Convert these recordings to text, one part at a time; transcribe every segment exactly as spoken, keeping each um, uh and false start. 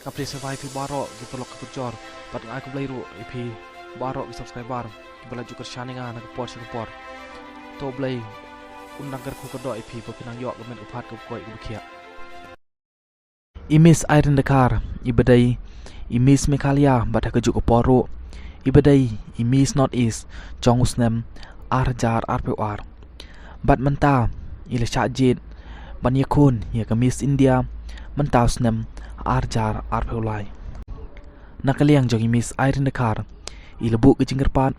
Ka phi sngewbha ïa phi baroh ki paralok ki parajor bad nga ai khublei ruh ïa phi baroh ki subscriber kiba la ju kyrshan ïa nga na ka por sha ka por. To Blei un nang kyrkhu kyrdoh ïa phi ba phin nang ïoh ka met ka phad kaba koit kaba khiah. I Miss Irene Dkhar iba dei i Miss Meghalaya bad ha kajuh ka por ruh iba dei i Miss North East jong u snem ar hajar arphew ar. Bad mynta i la shah jied ban ïakhun ïa ka Miss India mynta u snem ar hajar arphew lai. Na ka liang jong i Miss Irene Dkhar i la buh ka jingkyrpad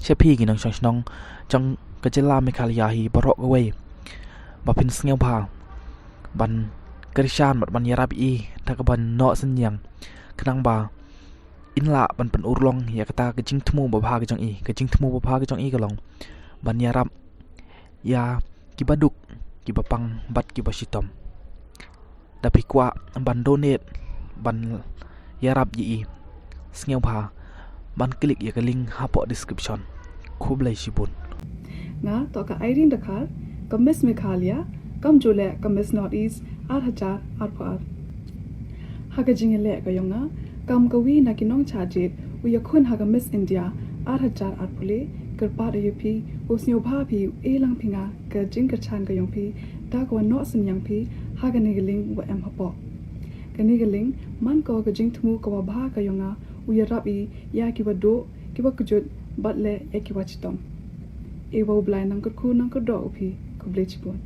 sha phi ki nongshong shnong jong ka jylla Meghalaya hi baroh kawei ba phin sngewbha ban kyrshan bad ban ïarap ïa i da kaban noh synñiang khnang ba in lah ban pynurlong ïa kata ka jingthmu babha ka jong i. Ka jingthmu babha ka jong i ka long ban ïarap ïa kiba duk, kiba pang bad kiba shitom. Da phi kwah ban donate, ban ïarap ïa i, sngewbha ban click ïa ka link hapoh description. Khublei shibun. Nga toh ka Irene Dkhar, ka Miss Meghalaya, kamjooh leh ka Miss North East ar hajar arphew ar. Ha ka jingïaleh ka yong nga kam kawi na ki nongshah jied u ïakhun ha ka Miss India ar hajar arphew lai, kyrpad ïa phi, u sngewbha phi u ai lang phi nga ka jingkyrshan ka yong phi da kaba noh synñiang phi ha kane ka link ba em hapoh. Kane ka link man ka jingthmu kaba bha ka yong nga u ïarap ïa kiba duk, kiba kjut bad leh ïa kiba shitom. Ïa ba U Blei nang kyrkhu nang kyrdoh ïa phi. Khublei shibun.